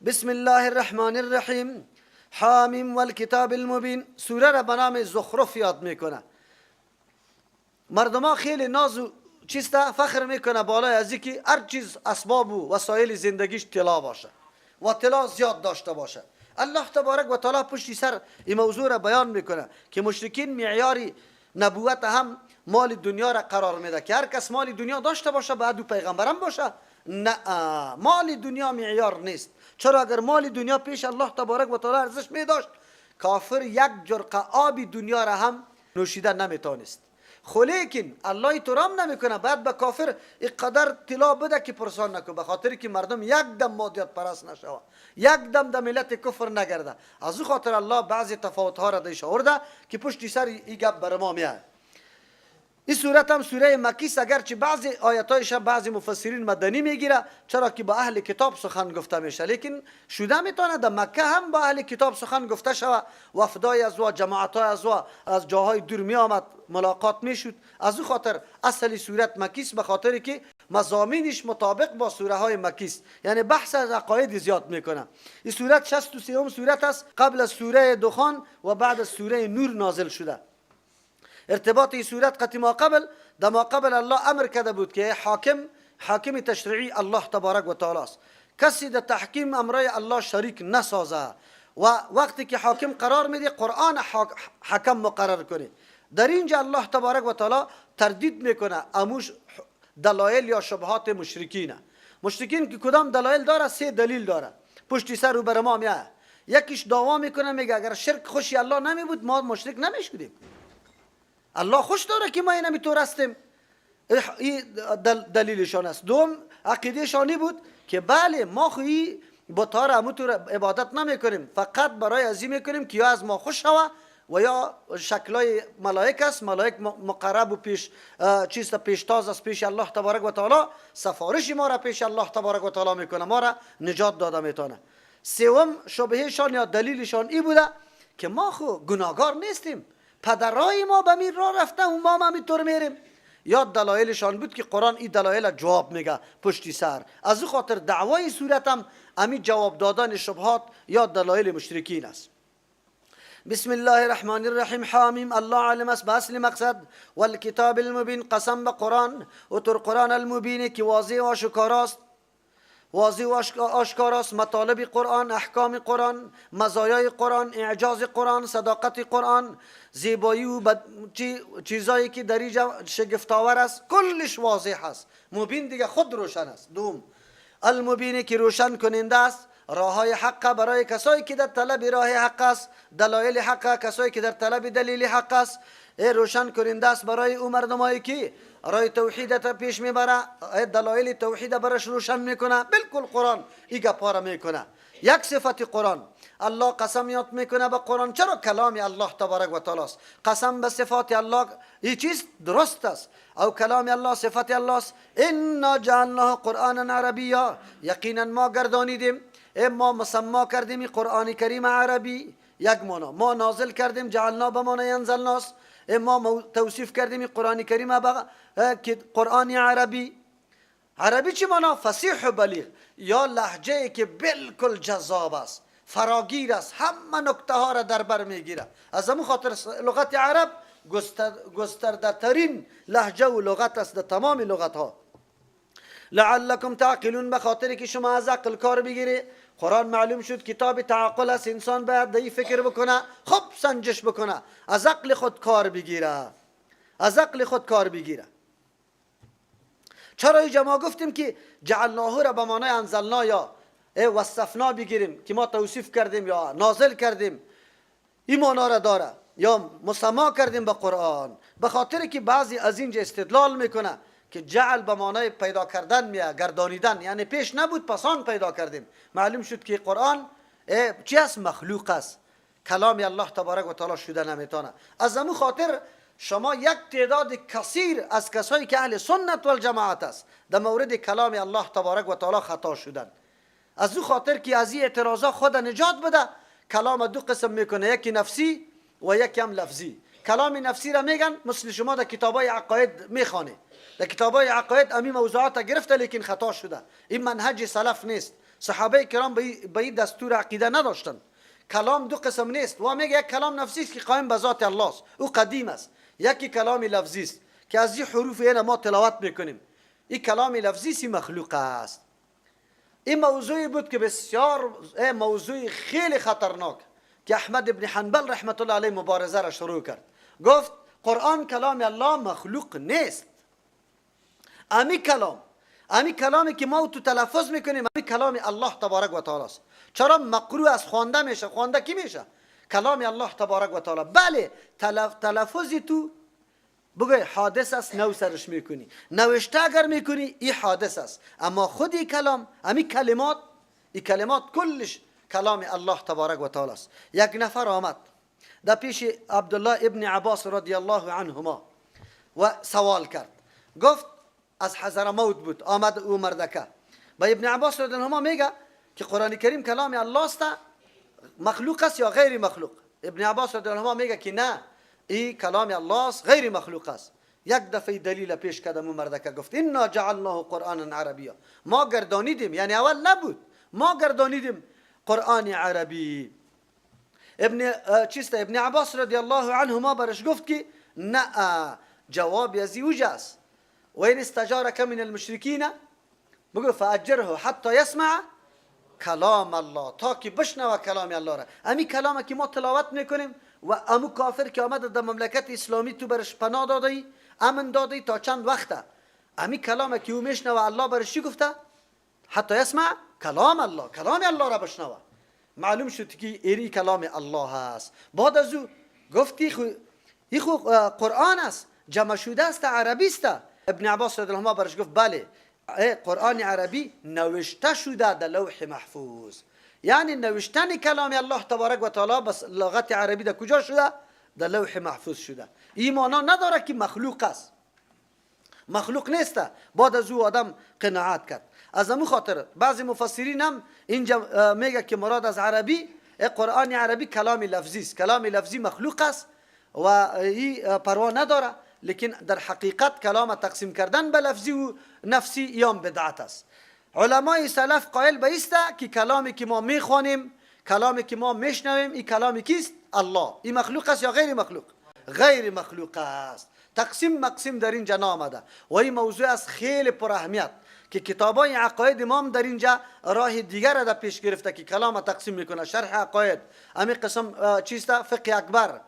بسم الله الرحمن الرحیم. حامیم والکتاب المبین. سوره را به نام زخرف یاد میکنه. مردم خیلی ناز و چیسته فخر میکنه بالای از اینکه هر چیز اسباب و وسایل زندگیش طلا باشه و طلا زیاد داشته باشه. الله تبارک و تعالی پشتی سر این موضوع را بیان میکنه که مشرکین معیاری نبوت هم مال دنیا را قرار میده که هر کس مال دنیا داشته باشه بعد او پیغمبرم باشه. نه، مال دنیا معیار نیست. چرا؟ اگر مال دنیا پیش الله تبارک و تعالی ارزش میداشت، کافر یک جرقه آب دنیا را هم نوشیده نمیتونست. خو لیکن الله ترام نمیکنه بعد به کافر اینقدر طلا بده که پرسان نکن، به خاطر که مردم یک دم مادیات پرست نشوه، یک دم در ملت کفر نگرده. از او خاطر الله بعضی تفاوت ها را دیش آورده که پشتی سر این گپ بر ما میاد. این سورت هم سوره مکی است، اگرچه بعضی آیتایش هم بعضی مفسرین مدنی میگیره، چرا که با اهل کتاب سخن گفته میشه، لیکن شده میتونه در مکه هم با اهل کتاب سخن گفته شوه. وفدای از و جماعتای از و از جاهای دور می آمد ملاقات میشد. از او خاطر اصل سورت مکی است، به خاطر که مضامینش مطابق با سوره های مکی است، یعنی بحث از عقاید زیاد میکنه. این سورت 63 سورت است، قبل از سوره دخان و بعد از سوره نور نازل شده. ارتباط این سورت قطی ما قبل، در ما قبل الله امر کرده بود که حاکم تشریعی الله تبارک و تعالی است، کسی در تحکیم امرای الله شریک نسازه و وقتی که حاکم قرار میده قرآن حکم مقرر کنه. در اینجا الله تبارک و تعالی تردید میکنه اموش دلایل یا شبهات مشرکینه. مشرکین که کدام دلایل داره؟ سه دلیل داره پشتی سر رو بر ما میاد. یکیش دعوا میکنه میگه اگر شرک خوشی الله نمی بود ما مشرک نمیشدیم، الله خوش داره که ما اینمی طور هستیم. این دلیلشان است. دوم عقیدهشانی بود که بله ما خو بت‌ها را همونطور عبادت نمیکنیم، فقط برای از این میکنیم که یا از ما خوش شوه و یا شکلای ملائک است، ملائک مقرب و پیش چیز پیشتاز است پیش الله تبارک و تعالی، سفارش ما را پیش الله تبارک و تعالی میکنه، ما را نجات داده میتونه. سوم شبههشان یا دلیلشان ای بوده که ما خو گناهگار نیستیم، پدرای ما به میر راه رفته و ما هم همینطور میریم. یا دلایلشان بود که قرآن این دلایل جواب میگه پشتی سر. از او خاطر دعوای سورت هم امی جواب دادن شبهات یا دلایل مشرکین است. بسم الله الرحمن الرحیم. حامیم. الله عالم است به اصل مقصد. والکتاب المبین. قسم به قرآن و تر قرآن المبین که واضح و آشکاراست، واضح و آشکاراست. مطالب قرآن، احکام قرآن، مزایای قرآن، اعجاز قرآن، صداقت قرآن، زیبایی و چیزایی که در اینجا شگفت‌آور است، کلش واضح است. مبین دیگه خود روشن است. دوم المبین که روشن کننده است راههای حق برای کسایی که در طلب راه حق است، دلایل حق، کسایی که در طلب دلیل حق است. روشن کننده است برای او مردمایی که راه توحید تا پیش میبره، دلایل توحید برش روشن میکنه. بالکل قرآن این گپا را میکنه. یک صفت قرآن، الله قسم یاد میکنه به قرآن، چرا؟ کلام الله تبارک و تعالی است. قسم به صفات الله، این چیز درست است. او کلام الله صفت الله است. انا جعلناه قرآنا عربیا. یقینا ما گردانیدیم، ما مسما کردیم قرآن کریم عربی، یک معنا ما نازل کردیم، جعلنا به معنی انزلناست. ما توصیف کردیم قرآن کریم که قرآن عربی. عربی چی معنا؟ فصیح و بلیغ، یا لهجه که بالکل جذاب است، فراگیر است، همه نکته ها را در بر میگیره. از همون خاطر لغت عرب گسترده ترین لهجه و لغت است در تمام لغت ها. لعلکم تعقلون، به خاطر که شما از عقل کار بگیری. قرآن معلوم شد کتاب تعقل است، انسان باید دی فکر بکنه، خوب سنجش بکنه، از عقل خود کار بگیره، از عقل خود کار بگیره. چرا اینجا ما گفتیم که جعلناه را به معنای انزلنا یا وصفنا بگیریم که ما توصیف کردیم یا نازل کردیم، این معنا را داره، یا مسما کردیم به قرآن، به خاطر که بعضی از اینجا استدلال میکنه که جعل به معنای پیدا کردن میه، گردانیدن، یعنی پیش نبود پسان پیدا کردیم. معلوم شد که قرآن چی است؟ مخلوق است، کلام الله تبارک و تعالی شده نمیتونه. از همون خاطر شما یک تعداد کثیر از کسایی که اهل سنت و الجماعت است در مورد کلام الله تبارک و تعالی خطا شدن. از او خاطر که از این اعتراضا خود نجات بده، کلام دو قسم میکنه، یکی نفسی و یکی هم لفظی. کلام نفسی را میگن مثل شما در کتابای عقاید میخوانه، در کتابای عقاید امی موضوعات گرفته لیکن خطا شده. این منهج سلف نیست. صحابه کرام به این دستور عقیده نداشتند. کلام دو قسم نیست. و میگه یک کلام نفسی است که قائم به ذات الله است، او قدیم است. یکی کلام لفظی است که از این حروف اینا ما تلاوت میکنیم. این کلام لفظی سی مخلوق است. این موضوعی بود که بسیار موضوع خیلی خطرناک که احمد ابن حنبل رحمت الله علیه مبارزه را شروع کرد. گفت قرآن کلام الله مخلوق نیست. امی کلامی که ما تو تلفظ میکنیم امی کلام الله تبارک و تعالی است. چرا مقروء از خوانده میشه؟ خوانده کی میشه؟ کلام الله تبارک و تعالی. بله، تلفظ تو بگوی حادث است، نو سرش میکنی، نوشته اگر میکنی این حادث است، اما خودی کلام، امی کلمات، این کلمات کلش کلام الله تبارک و تعالی است. یک نفر آمد در پیش عبدالله ابن عباس رضی الله عنهما و سوال کرد. گفت از حضرموت بود، آمد او مردکه با ابن عباس رضی الله عنهما میگه که قرآن کریم کلام الله است، مخلوق است یا غیر مخلوق؟ ابن عباس رضی الله عنهما میگه که نه، این کلام الله است، غیر مخلوق است. یک دفعه دلیل پیش کردم او مردکه، گفت انا جعلناه قرآنا عربیا، ما گردانیدیم، یعنی اول نبود، ما گردانیدیم قرآن عربی. ابن عباس رضی الله عنهما برش گفت که نه، جواب از است. و این استجارک من المشرکین بگو فاجره حتی یسمع کلام الله، تا که بشنوه کلام الله را. امی کلام که ما تلاوت میکنیم و امو کافر که آمده در مملکت اسلامی تو برش پناه دادی، امن دادی تا چند وقته، امی کلام که او میشنوه الله برش چی گفته؟ حتی یسمع کلام الله، کلام الله را بشنوه. معلوم شد که ایری کلام الله است. بعد از او گفتی خو قرآن است، جمع شده است، عربی است. ابن عباس رضی الله عنه برش گفت بله، قرآن عربی نوشته شده در لوح محفوظ. یعنی نوشتن کلام الله تبارک و تعالی بس لغت عربی در کجا شده؟ در لوح محفوظ شده. این معنا نداره که مخلوق است، مخلوق نیست. بعد از او آدم قناعت کرد. از امو خاطر بعضی مفسرین هم اینجا میگه که مراد از عربی قرآن عربی کلام لفظی است، کلام لفظی مخلوق است و این پروا نداره، لیکن در حقیقت کلام تقسیم کردن به لفظی و نفسی یام بدعت است. علمای سلف قائل به است که کلامی که ما میخوانیم، کلامی که ما میشنویم، این کلامی کیست؟ الله. این مخلوق است یا غیر مخلوق؟ غیر مخلوق است. تقسیم مقسیم در اینجا نامده و این موضوع است خیلی پر اهمیت که کتابای عقاید امام در اینجا راه دیگر را در پیش گرفته که کلام تقسیم میکنه. شرح عقاید امی قسم چیست؟ فقه اکبر،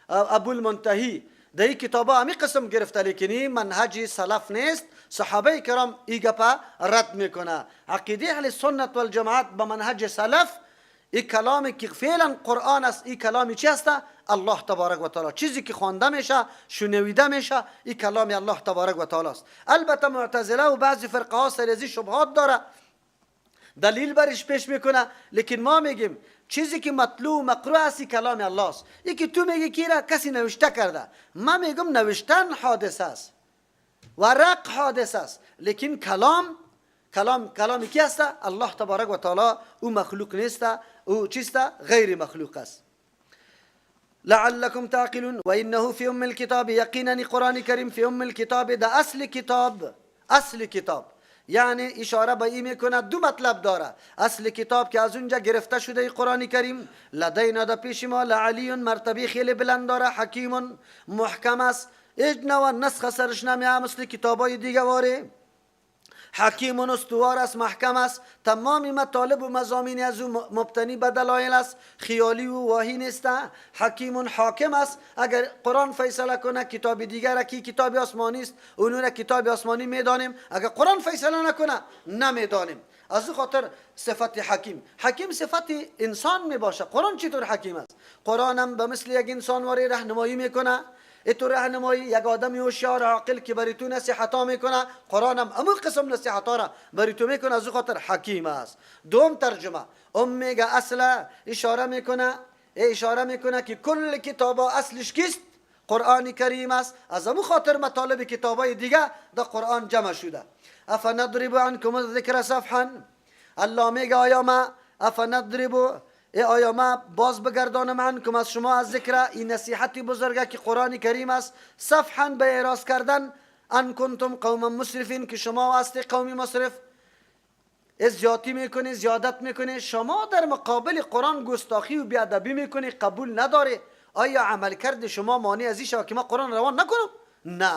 ابوالمنتهی، در این کتابا امی قسم گرفته، لیکن این منهج سلف نیست. صحابه کرام این گپا رد میکنه. عقیده اهل سنت والجماعت به منهج سلف این کلامی که فعلا قرآن است، این کلامی چی است؟ الله تبارک و تعالی. چیزی که خوانده میشه، شنویده میشه، این کلام الله تبارک و تعالی است. البته معتزله و بعضی فرقه ها سر ازی شبهات داره، دلیل برش پیش میکنه، لیکن ما میگیم چیزی که مطلوب و مقروء است کلام الله است. یکی تو میگی که را کسی نوشته کرده، من میگم نوشتن حادث است، ورق حادث است، لیکن کلام کلام کی است؟ الله تبارک و تعالی. او مخلوق نیست، او چیست؟ غیر مخلوق است. لعلكم تعقلون. و انه فی ام الكتاب، یقینا قرآن کریم فی ام الكتاب، ده اصل کتاب، اصل کتاب یعنی اشاره به این میکنه، دو مطلب داره. اصل کتاب که از اونجا گرفته شده قرآن کریم، لدینا ده پیش ما، لعلی مرتبه خیلی بلند داره، حکیم محکم است، هیچ نوع نسخ سرش نمیاد مثل کتابای دیگه واره. حکیم استوار است، محکم است، تمام مطالب و مضامین از او مبتنی به دلایل است، خیالی و واهی نیست. حکیم حاکم است، اگر قرآن فیصله کنه کتاب دیگر کی کتاب آسمانی است، اونو را کتاب آسمانی میدانیم، اگر قرآن فیصله نکنه نمیدانیم. از او خاطر صفت حکیم، حکیم صفت انسان می باشه. قرآن چطور حکیم است؟ قرآن هم به مثل یک انسان واری راهنمایی میکنه، اتو راهنمایی یک آدم هوشیار عاقل که برای تو نصیحت میکنه، قرآن هم امو قسم نصیحت را برای تو میکنه، از او خاطر حکیم است. دوم ترجمه ام میگه اصل اشاره میکنه، اشاره میکنه که کل کتابا اصلش کیست؟ قرآن کریم است. از امو خاطر مطالب کتابای دیگه در قرآن جمع شده. افنضرب عنکم الذکر صفحا، الله میگه آیا ما افنضرب، آیا ما باز بگردانم عنکم از شما از ذکر، این نصیحتی بزرگه که قرآن کریم است، صفحا به اعراض کردن، ان کنتم قوما مسرفین، که شما هستی قومی مسرف. زیادی میکنی، زیادت میکنی، شما در مقابل قرآن گستاخی و بیادبی میکنی، قبول نداره. آیا عملکرد شما مانع از این شود که ما قرآن روان نکنم؟ نه،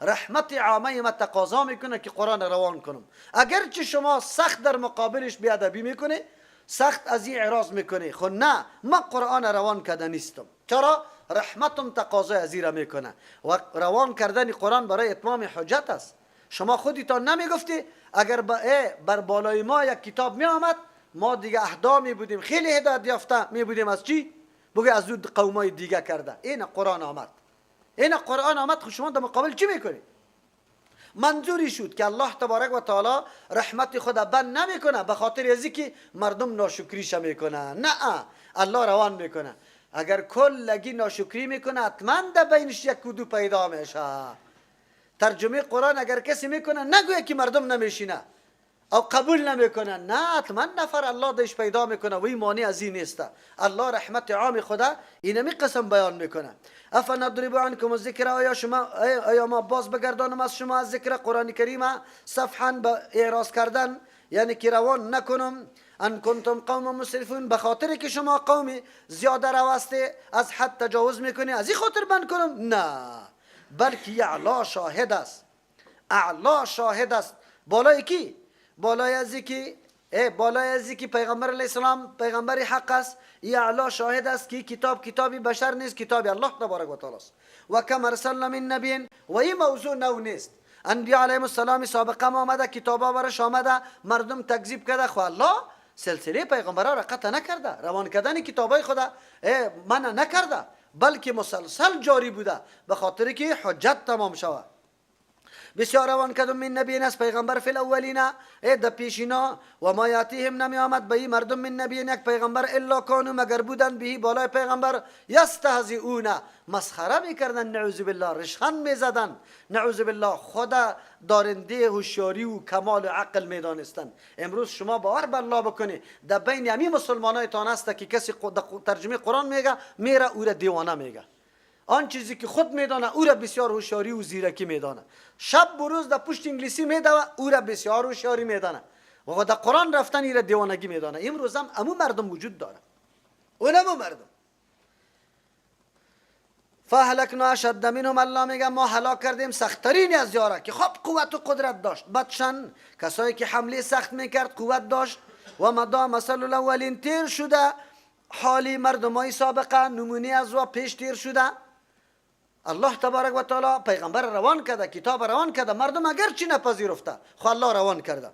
رحمت عامه ما تقاضا میکنه که قرآن روان کنم. اگرچه شما سخت در مقابلش بیادبی میکنی، سخت از این اعراض میکنی، خب نه، ما قرآن روان کرده نیستم. چرا؟ رحمتم تقاضا از این را میکنه و روان کردن قرآن برای اتمام حجت است. شما خودتان نمیگفتی اگر بر بالای ما یک کتاب می آمد ما دیگه اهدا می بودیم، خیلی هدایت یافته می بودیم. از چی؟ بگه از اون قومای دیگه کرده. این قرآن آمد، این قرآن آمد، خب شما در مقابل چی میکنی؟ منظوری شد که الله تبارک و تعالی رحمت خود بند نمیکنه به خاطر از که مردم ناشکریش میکنه. نه، الله روان میکنه. اگر کلگی ناشکری میکنه حتما در بینش یک کدو پیدا میشه. ترجمه قرآن اگر کسی میکنه نگویه که مردم نمیشینه او قبول نمیکنه، نه، حتما نفر الله دش پیدا میکنه و این مانع از این نیست. الله رحمت عام خدا اینمی قسم بیان میکنه. افنضرب عنکم الذکر، آیا شما، آیا ما باز بگردانم از شما از ذکر قرآن کریم صفحا به اعراض کردن، یعنی که روان نکنم، ان کنتم قوم مسرفون، به خاطر که شما قومی زیاده روسته از حد تجاوز میکنی از این خاطر بند کنم؟ نه، بلکه اعلی شاهد است، اعلی شاهد است. بالای کی؟ بالای از کی؟ بالای از کی پیغمبر علیه السلام پیغمبر حق است. ای اعلی شاهد است که کتاب کتابی بشر نیست، کتاب الله تبارک و تعالی است. و کم ارسلنا من نبی، و این موضوع نو نیست. انبیاء علیهم السلام سابقه آمده، کتابا برش آمده، مردم تکذیب کرده، خو الله سلسله پیغمبرا را قطع نکرده، روان کردن کتابای خدا منع نکرده، بلکه مسلسل جاری بوده به خاطر که حجت تمام شود. بسیار روان کردم من نبی از پیغمبر فی الاولین، د پیشینا، و ما یاتیهم نمی آمد به این مردم من نبی یک پیغمبر الا کانوا مگر بودن به بالای پیغمبر یستهزئون، مسخره میکردن، نعوذ بالله، رشخند میزدن، نعوذ بالله. خدا دارنده هوشیاری و کمال و عقل میدانستن. امروز شما باور به الله بکنی در بین همین مسلمانای تان است که کسی ترجمه قرآن میگه میره او را دیوانه میگه. آن چیزی که خود میدانه او را بسیار هوشیاری و زیرکی میدانه. شب و روز در پشت انگلیسی میدوه او را بسیار هوشیاری میدانه و در قرآن رفتن ای را دیوانگی میدانه. امروز هم امو مردم وجود داره، اونمو مردم. فهلکنا اشد منهم، الله میگه ما هلاک کردیم سختترین از یارا که خب قوت و قدرت داشت. بطشن، کسایی که حمله سخت میکرد قوت داشت. و مضی مثل الاولین، تیر شده حالی مردمای سابقه، نمونه از و پیش تیر شده. الله تبارک و تعالی پیغمبر روان کرده، کتاب روان کرده، مردم اگر چی نپذیرفته خو الله روان کرده.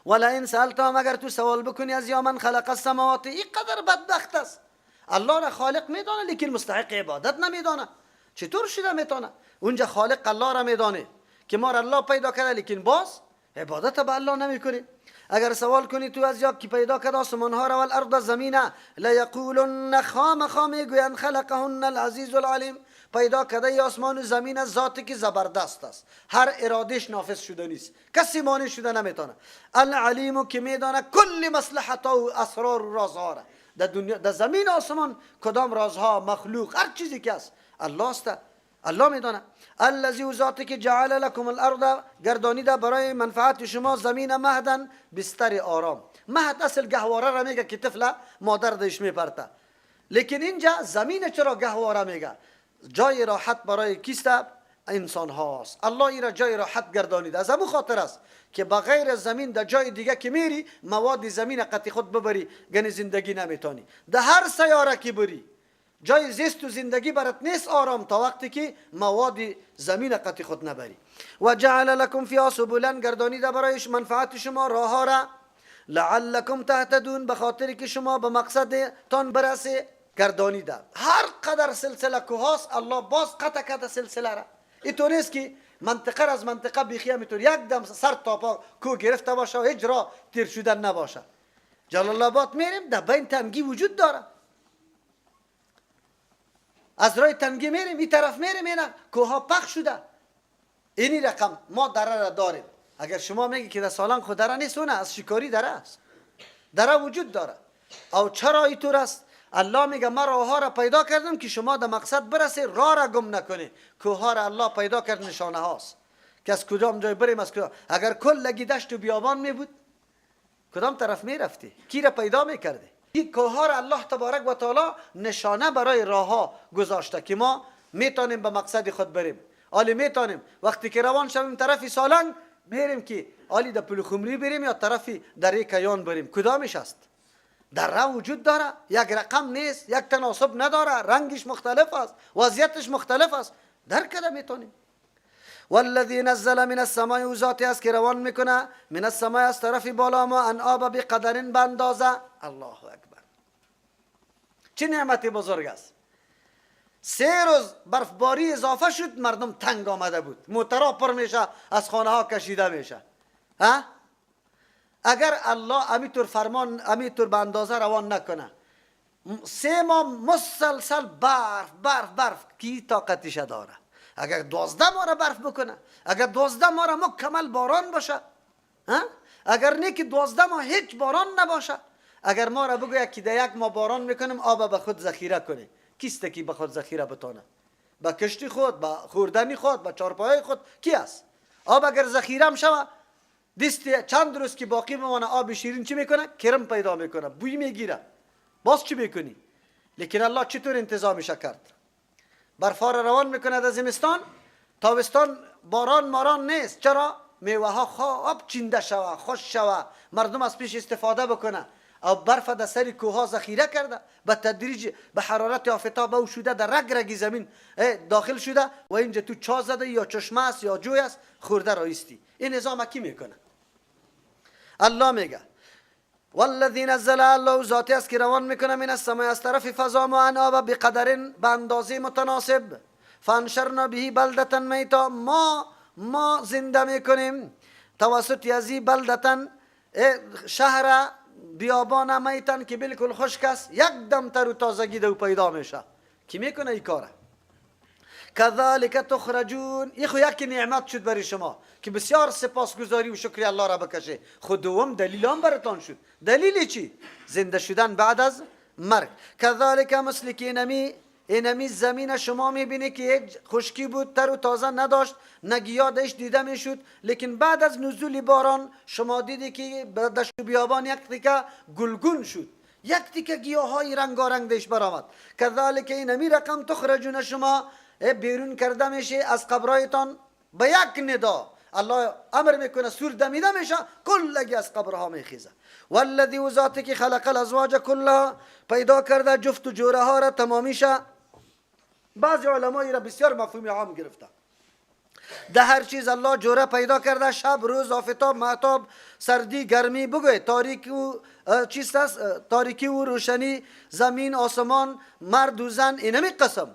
ولئن سألتهم، اگر تو سوال بکنی از یا من خلق السماوات، این قدر بدبخت است، الله را خالق میدانه لیکن مستحق عبادت نمیدانه. چطور شده میتونه؟ اونجا خالق الله را میدانه که ما را الله پیدا کرده، لیکن باز عبادت به الله نمیکنه. اگر سوال کنی تو از یا کی پیدا کرد آسمان ها را والارض زمینه، لیقولن خامخا میگویند خلقهن العزیز العلیم، پیدا کرده آسمان و زمین از ذاتی که زبردست است، هر ارادهش نافذ شده نیست، کسی مانع شده نمیتونه. العلیم که میدانه کل مصلحت و اسرار و رازها را در دنیا، در زمین آسمان کدام رازها، مخلوق، هر چیزی که است الله است، الله میدانه. الذی ذاتی که جعل لکم الارض، گردانیده برای منفعت شما زمین مهدن، بستر آرام. مهد اصل گهواره را میگه که طفل مادر دش میپرته، لیکن اینجا زمین چرا گهواره میگه؟ جای راحت برای کیست؟ انسان هاست. الله ای را جای راحت گردانیده، از همون خاطر است که بغیر زمین در جای دیگه که میری مواد زمین قطی خود ببری گنی زندگی نمیتونی. در هر سیاره که بری جای زیست و زندگی برات نیست آرام تا وقتی که مواد زمین قطی خود نبری. و جعل لکم فیها سبلا، گردانیده برایش منفعت شما راه را، لعلکم تهتدون، به خاطر که شما به مقصدتان برسه. گردانیده هر قدر سلسله کوهاست الله باز قطع کرده سلسله را. اینطور نیست که منطقه را از منطقه بیخیه میتونه یک دم سر تا پا کو گرفته باشه و هیچ راه تیر شدن نباشه. جلال آباد میریم در بین تنگی وجود داره، از راه تنگی میریم این طرف میریم اینا کوها پخش شده. اینی رقم ما دره را داریم. اگر شما میگی که در سالان خود دره نیست، اونه از شکاری دره است، دره وجود داره. او چرا اینطور است؟ الله میگه من راه را پیدا کردم که شما در مقصد برسه، راه را گم نکنی. کوه را الله پیدا کرد، نشانه هاست که از کدام جای بریم، از کدام. اگر کل لگی دشت و بیابان می بود کدام طرف میرفتی؟ کی را پیدا میکردی؟ این کوه را الله تبارک و تعالی نشانه برای راه ها گذاشته که ما میتونیم به مقصد خود بریم. آلی میتونیم وقتی که روان شویم طرف سالنگ میریم که آلی در پلخمری بریم یا طرف دره کیان بریم، کدامش است؟ دره وجود داره، یک رقم نیست، یک تناسب نداره، رنگش مختلف است، وضعیتش مختلف است، در کده میتونیم. والذی نزل من السماء، او ذاتی است که روان میکنه من السماء از طرف بالا ما ان آب بقدر به اندازه. الله اکبر، چه نعمت بزرگ است. 3 روز برفباری اضافه شد، مردم تنگ آمده بود، موترا پر میشه، از خانه ها کشیده میشه. ها؟ اگر الله امیتور فرمان امیتور به اندازه روان نکنه، 3 ماه مسلسل برف برف برف، کی طاقتش داره؟ اگر 12 ماه را برف بکنه، اگر 12 ماه را مکمل باران باشه، ها؟ اگر نه که 12 ماه هیچ باران نباشه، اگر ما را بگوید که در 1 ماه باران میکنیم آب به خود ذخیره کنه، کیست که به خود ذخیره بتانه؟ به کشتی خود، به خوردنی خود، به چارپایه خود کی است؟ آب اگر ذخیره هم شوه، دست چند روز که باقی بمانه آب شیرین چی میکنه؟ کرم پیدا میکنه، بوی میگیره، باز چی میکنی؟ لیکن الله چطور انتظامش کرد؟ برفا را روان میکنه در زمستان، تابستان باران ماران نیست. چرا؟ میوه ها خواب چینده شوه، خوش شوه، مردم از پیش استفاده بکنه. او برف در سر کوه ها ذخیره کرده، به تدریج به حرارت آفتاب او شده در رگ رگ زمین داخل شده و اینجا تو چاه زده یا چشمه است یا جوی است، خورده رایستی. این نظام کی میکنه؟ الله میگه والذی نزل، الله ذاتی است که روان میکنه من السماء از طرف فضا ما ان آب بقدر به اندازه متناسب، فانشرنا به بلدة میتا، ما زنده میکنیم توسط ازی بلدة شهر بیابان میتن که بالکل خشک است، یک دم تر و تازگی دو پیدا میشه. کی میکنه این کاره؟ کذالک تخرجون. این خو یک نعمت شد برای شما که بسیار سپاسگزاری و شکری الله را بکشه. خود دوم دلیل هم براتان شد. دلیل چی؟ زنده شدن بعد از مرگ. کذالک مثل که اینمی زمین شما میبینی که یک خشکی بود، تر و تازه نداشت، نه گیاه داشت دیده میشد، لیکن بعد از نزول باران شما دیدی که دشت و بیابان یک تیکه گلگون شد، یک تیکه گیاهای رنگارنگ داشت برآمد. کذالک اینمی رقم تخرجون، شما بیرون کرده میشه از قبرایتان به یک ندا. الله امر میکنه سور دمیده میشه، کلگی از قبرها میخیزه. والذی و ذاتی که خلق الازواج کلها، پیدا کرده جفت و جوره ها را تمامیشه. بعضی علمای را بسیار مفهوم عام گرفته، ده هر چیز الله جوره پیدا کرده، شب روز آفتاب مهتاب سردی گرمی، بگوی تاریک و چیز است، تاریکی و روشنی، زمین آسمان، مرد و زن، اینمی قسم.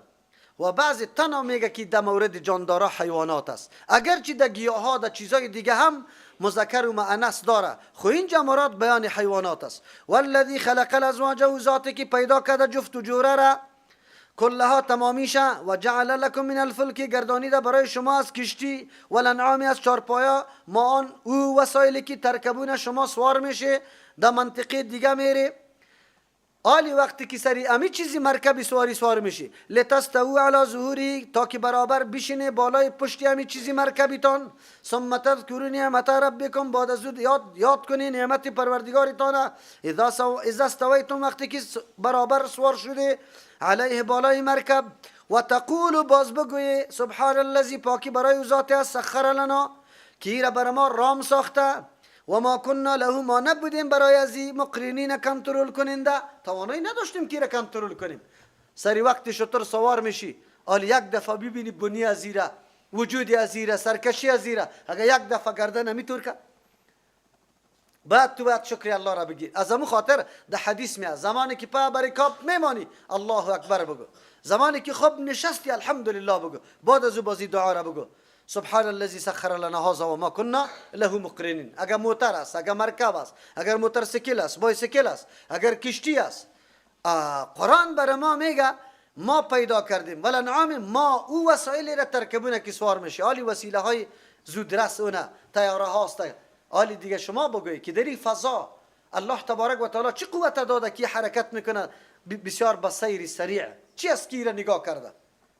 و بعضی تنها میگه که در مورد جاندارا حیوانات است، اگرچه در گیاها در چیزای دیگه هم مذکر و مؤنث داره، خو اینجا مراد بیان حیوانات است. والذی خلق الازواج، و ذاتی که پیدا کرده جفت و جوره را کلها تمامیشه، و جعل لکم من الفلک، گردانیده برای شما از کشتی، و الانعام از چارپایا، ما آن او وسایلی که ترکبون شما سوار میشه در منطقه دیگه میره. آلی وقتی که سری امی چیزی مرکبی سواری سوار میشی، لتستووا علی ظهوری، تا که برابر بشینه بالای پشتی امی چیزی مرکبیتان. ثم تذکروا نعمت ربکم، بعد از یاد کنی نعمت پروردگارتان. اذا استویتم، وقتی که برابر سوار شده علیه بالای مرکب، و تقول، باز بگوی سبحان الذی، پاکی برای ذات است، سخر لنا، که را بر ما رام ساخته، و ما كنا له، ما نبودیم برای ازی مقرنین کنترل کننده، توانایی نداشتیم که را کنترل کنیم. سری وقت شتر سوار میشی، آل یک دفعه ببینی بنی ازیره، وجودی ازیره، سرکشی ازیره، اگر یک دفعه گردن نمیتور که بعد تو باید شکر الله را بگی. از امو خاطر ده حدیث میاد زمانی که پا بر کاپ میمانی الله اکبر بگو، زمانی که خوب نشستی الحمدلله بگو، بعد از او بازی دعا را بگو سبحان الذي سخر لنا هذا وما كنا له مقرنين. اگر موتر است، اگر مرکب است، اگر موتورسیکل است، بایسیکل است، اگر کشتی است، قرآن بر ما میگه ما پیدا کردیم ولنعام، ما او وسایل را ترکبونه که سوار میشه، آلی وسیله های زودرس اونه طیاره هاست. آلی دیگه شما بگویی که در این فضا الله تبارک و تعالی چه قوت داده که حرکت میکنه بسیار با سیر سریع، چی است که را نگاه کرده؟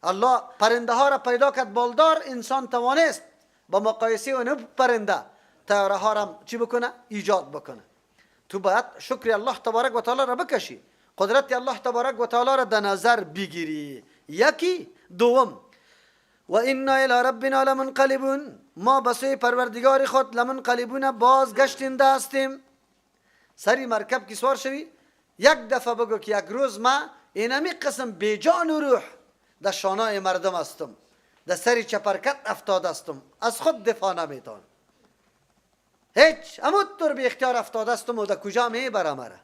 الله پرنده ها را پیدا کرد بالدار، انسان توانست با مقایسه و پرنده طیاره ها را چی بکنه؟ ایجاد بکنه. تو باید شکر الله تبارک و تعالی را بکشی، قدرت الله تبارک و تعالی را در نظر بگیری. یکی. دوم، و انا الی ربنا لمنقلبون، ما به سوی پروردگار خود لمنقلبون بازگشتنده هستیم. سری مرکب که سوار شوی یک دفعه بگو که یک روز ما اینمی قسم بی جان و روح در شانای مردم هستم، در سری چپرکت افتاده هستم، از خود دفاع نمیتونم، هیچ، همونطور بی اختیار افتاده هستم و در کجا میبره مرا،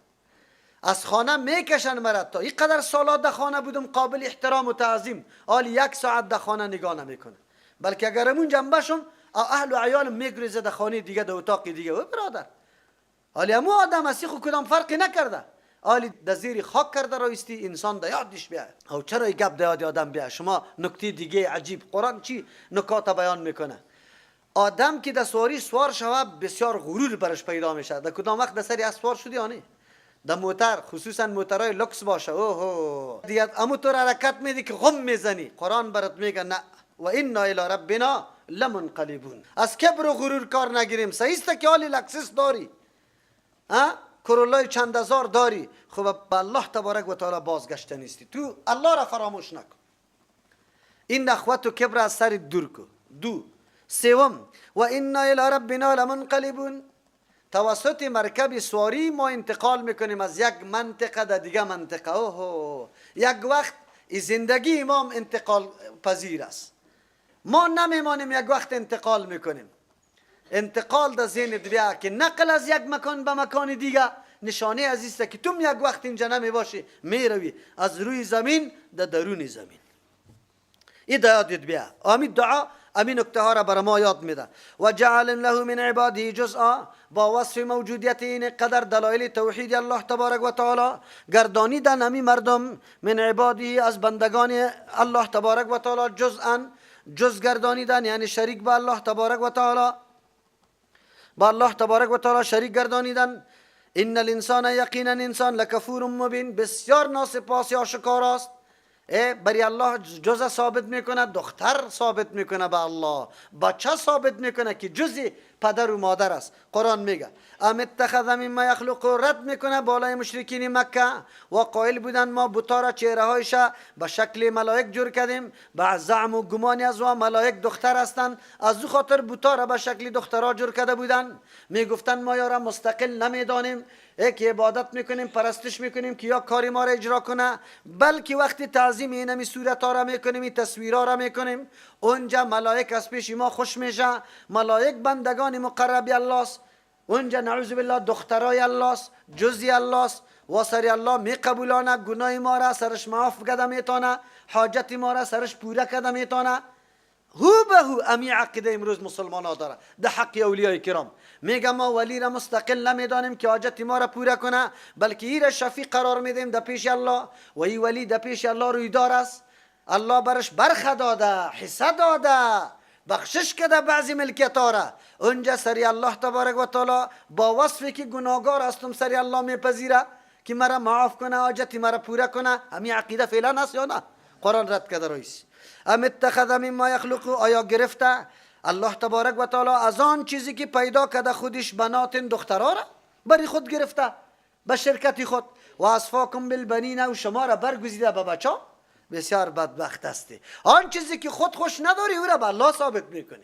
از خانه میکشن مرا. تا اینقدر سالات در خانه بودم قابل احترام و تعظیم، حال یک ساعت در خانه نگاه نمیکنه، بلکه اگر امون جنبه شم اهل و عیالم میگریزه در خانه دیگه، در اتاق دیگه. او برادر، حالی امو آدم هستی خو کدام فرقی نکرده، حالی در زیر خاک کرده رایستی، انسان در یادش بیاد. او چرا این گپ در یاد آدم بیاد؟ شما نکته دیگه عجیب، قرآن چی نکات بیان میکنه؟ آدم که در سواری سوار شود بسیار غرور برش پیدا میشه. در کدام وقت در سری از سوار شدی؟ آنی در موتر، خصوصا موترهای لوکس باشه، اوه دیگه امو طور حرکت میدی که غم میزنی. قرآن برات میگه نه، و انا الی ربنا لمنقلبون. از کبر و غرور کار نگیریم. صحیح است که حالی لکسس داری، کرولای چند هزار داری، خب به الله تبارک و تعالی بازگشته نیستی، تو الله را فراموش نکن. این نخوت و کبر از سر دور کن. دو. سوم، و انا الی ربنا لمنقلبون، توسط مرکب سواری ما انتقال میکنیم از یک منطقه در دیگه منطقه. اوه، یک وقت زندگی امام انتقال پذیر است، ما نمیمانیم، یک وقت انتقال میکنیم. انتقال در ذهن بیا که نقل از یک مکان به مکان دیگه نشانه از است که تو یک وقت اینجا نمی باشی، میروی از روی زمین در درون زمین. این یادت بیا. امین دعا امین نکته ها را بر ما یاد میده. و جعل له من عباده جزءا، با وصف موجودیت این قدر دلایل توحید الله تبارک و تعالی گردانیدن امی مردم من عباده از بندگان الله تبارک و تعالی جزءا، جز گردانیدن یعنی شریک با الله تبارک و تعالی، با الله تبارک و تعالی شریک گردانیدن. ان الانسان یقینا انسان لکفور مبین، بسیار ناسپاس آشکار است. بری الله جز ثابت میکنه، دختر ثابت میکنه به الله، بچه ثابت میکنه که جزی پدر و مادر است. قرآن میگه ام اتخذ مما یخلق، رد میکنه بالای مشرکین مکه و قائل بودن ما بتا را چهره هایش به شکل ملائک جور کردیم، به زعم و گمان از و ملائک دختر هستند، از او خاطر بتا را به شکل دخترها جور کرده بودن. میگفتن ما یارا مستقل نمیدانیم، یک عبادت میکنیم، پرستش میکنیم که یا کاری ما را اجرا کنه، بلکه وقتی تعظیم اینمی صورت ها را میکنیم، این تصویرها را میکنیم، اونجا ملائک از پیش ما خوش میشه. ملائک بندگان مقرب الله است، اونجا نعوذ بالله دخترای الله است، جزی الله است، و سر الله میقبولانه، گناه ما را سرش معاف کرده میتونه، حاجت ما را سرش پوره کرده میتونه. هو به هو امی عقیده امروز مسلمان ها داره ده حق اولیای کرام. میگه ما ولی را مستقل نمیدانیم که حاجت ما را پوره کنه، بلکه ای را شفیع قرار میدیم در پیش الله، و ای ولی در پیش الله رویدار است. الله برش برخه داده، حصه داده، بخشش کرده بعضی ملکیت ها را. اونجا سری الله تبارک و تعالی با وصفی که گناهگار هستم سری الله میپذیره که مرا معاف کنه، حاجت مرا پوره کنه. همین عقیده فعلا است یا نه؟ قرآن رد کرده رئیس. ام اتخذ مما یخلق، آیا گرفته الله تبارک و تعالی از آن چیزی که پیدا کرده خودش بنات دخترها را بری خود گرفته به شرکت خود، و اصفاکم بالبنین، و شما را برگزیده به بچه. بسیار بدبخت هستی. آن چیزی که خود خوش نداری او را به الله ثابت میکنی.